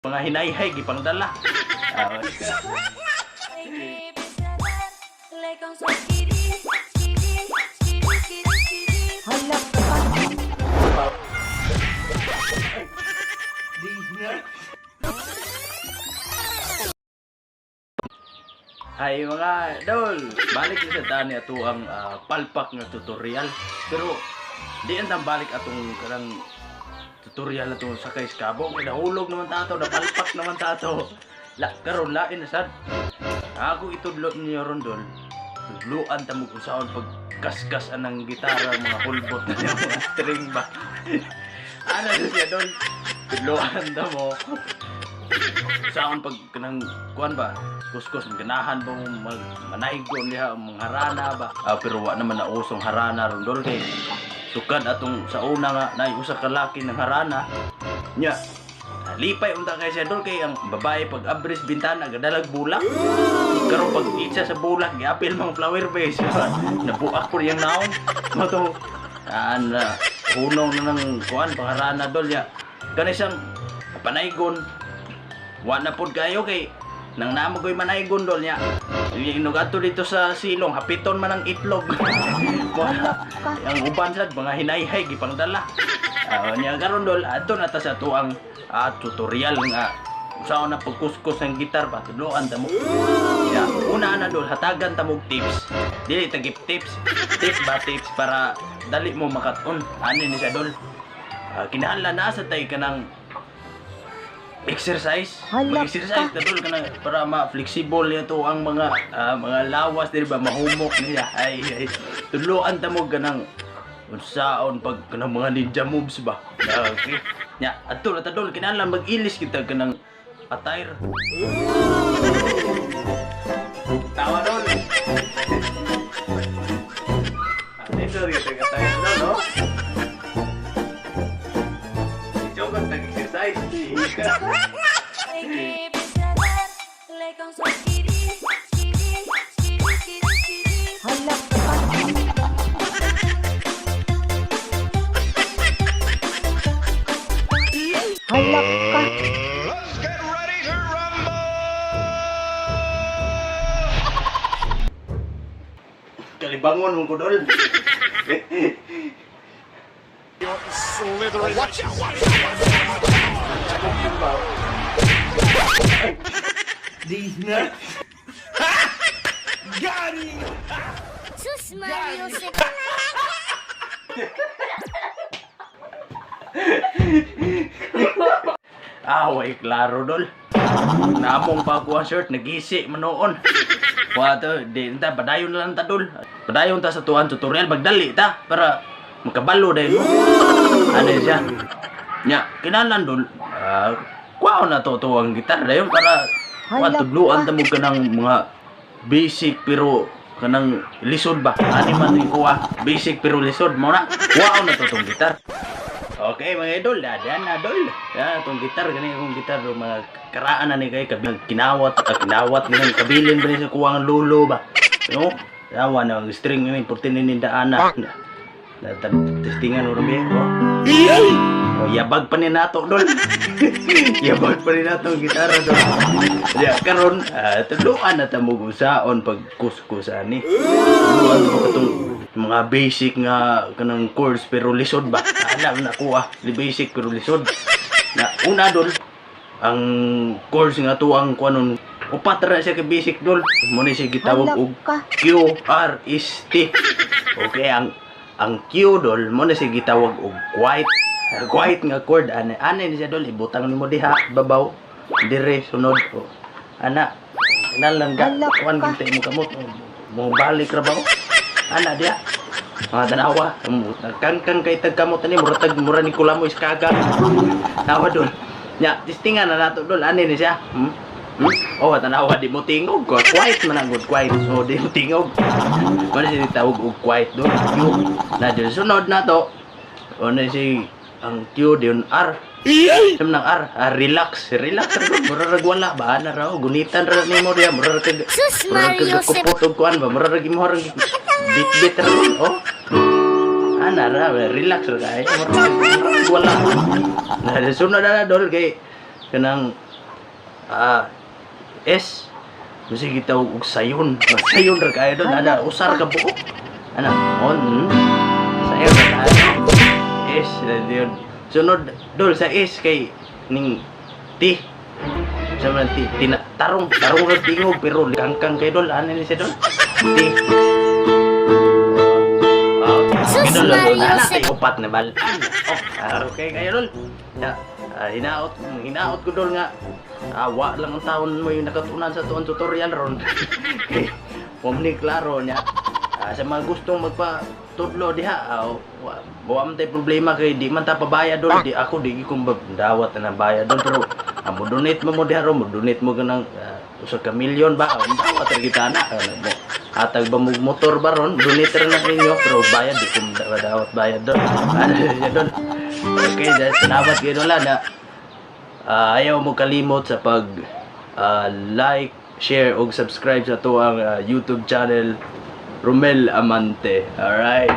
Mga hinayhay gipangdala. Ah, Hala ka. Hi mga dol, balik sa tani ato ang palpak nga tutorial. Pero di ang balik atong kanang tutorial na itong sakay sa kabo. Kay nahulog naman tato, napalpak naman tato. La, karon lain na sad. Ako itudlo niyo ron dol. Tudloan ta mo kung saan pag kaskas anang gitara, mga hulbot na niya, mga string ba. Ano na siya dol? Tudloan ta mo. Saan pag kanang kuan ba? Kuskus ganahan ba mo mag manaygon diha mga harana ba? Ah, pero wa naman na usong harana ron dol kay sukad atong sa una nga naay usa ka laki ng harana nya lipay unta kay siya dol kay ang babae pag abris bintana gadalag bulak karon pag itsa sa bulak giapil mga flower vase. Nabuak ko yang naon mo to an hunong na ng kuan pangharana dol ya kani siyang panaygon wa na pod kayo kay nang namo ko'y manaygon dol niya. Inugato dito sa silong, hapiton man ang itlog. Hala ka. Ang uban sad mga hinayhay gipangdala. Niya karon dol adto na ta sa tuang tutorial nga usaon na pagkuskus ng gitar ba tudloan ta mo. Ya, una na dol hatagan ta mo og tips. Dili ta give tips. Tips ba tips para dali mo makat-on. Ani ni siya dol. Kinahanglan na sa tay kanang exercise. Hala Mag-exercise ka. ta dol kana para ma-flexible ito ang mga mga lawas dili ba mahumok niya. Ay, ay tudloan ta mo ganang unsaon pag kanang mga ninja moves ba. Okay. Nya, adto na ta dol kinahanglan mag-ilis kita kanang attire. Tawa dol. Dito kita attire dol, no? Jogot nag-exercise. Hala ka. Hala ka. Let's get ready to rumble! Kalibangon mo ko dol. Slithering. Watch out! Watch out! These nuts. Got him! Sus Mario se Ah, way klaro dol. Namong pa ko ang shirt, nagisi man noon. Wa to, di ta padayon na lang ta dol. Padayon ta sa tuan tutorial magdali ta para makabalo dahil mo. Ano siya? Nya, kinahanglan dol. Kuwaon na to to ang gitar dayon para wa Hala tudloan ta mo kanang mga basic pero kanang lisod ba? Ani man ni kuha, basic pero lisod mo na. Kuwaon na to tong gitar. Okay mga idol, dadaan na dol. Ya, itong gitar, gani akong gitar, mga karaan na ni kay kinawat, kinawat ni kabilin ba ni sa kuwang lulo ba. No? Yawa na ang string ni portin ni daan na. Na testingan ro be. Oh. Oh, yabag pa ni nato dol. Yabag pa ni nato ang gitara dol. Ya karon, tudloan na ta mo usaon pag kuskus ani. Tudloan mo katong mga basic nga kanang chords pero lisod ba. Alam na ko di basic pero lisod. Na una dol ang chords nga tuang kuanon upat ra siya ka basic dol. Mo ni siya gitawag Hala og ka. Q R S T. Okay, ang Q dol mo na siya gitawag og quiet. Quiet nga chord ani ani ni siya dol ibutang nimo diha babaw dire sunod o ana kinahanglan ga Hala kuan ka. gintay mo kamot mo balik ra ba o? Ana diha mga tanawa kangkang kay tagkamot ani mura tag mura ni kulamo iskaga tawa dol nya testingan na nato dol ani ni siya? Hmm? Oh, tanawa di mo tingog ko. Quiet man ang good quiet. So di mo tingog. Mao na siya tawag og quiet dol. Q. Na dol sunod na to. Ano si ang Q diyon R. Sam nang R, relax, relax ra dol. Mura rag wala ba ana ra oh. Gunitan ra nimo diya mura ra kag Sus mura rag Mario se kagkupot og kuan ba mura rag imo rag bit-bit ra dol. Oh. Ana ra relax ra kay. Mura rag wala. Na sunod na dol kay kanang S. Kasi gitawag og sayon. Sayon ra kayo dol. Ana, usar ka buok. Ana, on. Sayon ra kayo. S na yun. Sunod dol sa S kay ning T. Sa man T, tina, tarong, tarong ra tingog pero kangkang kay dol. Ano ni siya dol? T. Sus, Dol, dol, Mario ana, Sek- tay upat na bal. Oh, okay kayo dol. Ya, hinaot, hinaot ko dol nga. Wa lang ang taon mo yung nakatunan sa tuan tutorial ron. Kay wa man ni klaro niya. Sa mga gustong magpa tudlo diha, wa man tay problema kay di man ta pabayad dol. Di ako di ko dawat na bayad dol, pero mo donate mo mo diha ron, mo donate mo ganang usa ka milyon ba, dawat ra kita na. Mo atag ba mo motor ba ron, donate ra na ninyo, pero bayad di ko dawat bayad dol. Ano siya dol? Okay, dahil salamat kayo dol na ayaw mo kalimot sa pag like, share ug subscribe sa atuang YouTube channel, Romel Amante. Alright.